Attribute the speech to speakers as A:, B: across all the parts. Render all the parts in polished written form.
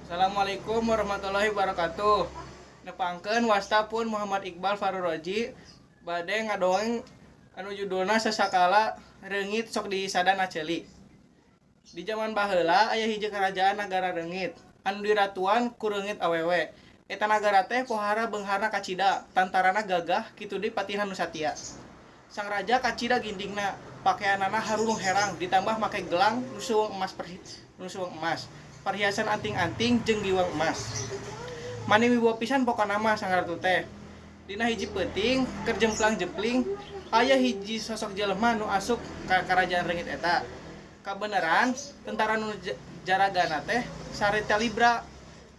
A: Assalamualaikum warahmatullahi wabarakatuh. Nepangkeun wasta pun Muhammad Iqbal Faruroji bade ngadongeng anu judulna Sasakala Reungit Sok Disada na Ceuli. Di zaman baheula aya hiji kerajaan nagara reungit anu diratuan ku reungit awewe. Eta nagara teh pohara beungharna kacida, tantarana gagah kitu deui patihna nu satia. Sang raja kacida gindingna, pakeanana harurung herang ditambah make gelang nu suweung emas nu suweung emas, perhiasan anting-anting jeung giwang emas. Mani wibawa pisan pokona mah sang ratu teh. Dina hiji peuting keur jemplang-jempling aya hiji sosok jelema nu asup ka karajaan reungit eta. Kabeneran tentara nu jaragana teh sarita libra.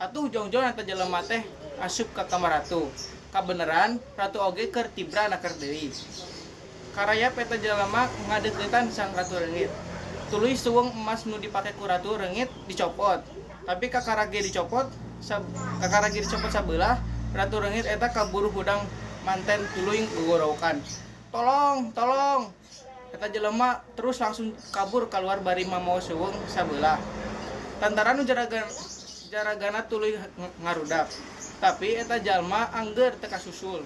A: Atuh jongjon eta jelema teh asup ka kamar ratu. Kabeneran ratu oge keur tibra naker deui. Karayap eta jelema ngadeuketan sang ratu reungit. Tuluy suweung emas nu dipake ku ratu reungit dicopot. Tapi kakara ge dicopot sabelah, ratu reungit eta kaburu hudang manten tuluy gogorowokan. Tolong, tolong. Eta jelema terus langsung kabur keluar bari mawa suweung sabelah. Tantara nu jaragana tuluy ngarudak. Tapi eta jalma angger teu kasusul.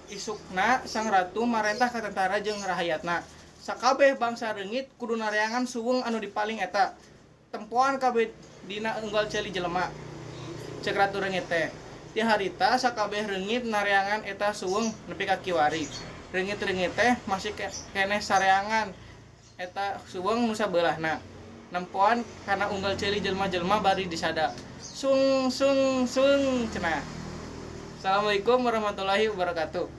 A: Isukna sang ratu marentah ka tentara jeung rahayatna. Sakabeh bangsa reungit kudu nareangan suweung anu dipaling eta. Tempoan kabeh dina unggal ceuli jelema. Cek ratu reungit teh. Ti harita sakabeh reungit nareangan eta suweung nepi ka kiwari. Reungit-reungit teh masih keneh sareangan eta suweung nu sabeulahna. Nempoan kana unggal ceuli jelema-jelema bari disada. Sung sung sung cenah. Assalamualaikum warahmatullahi wabarakatuh.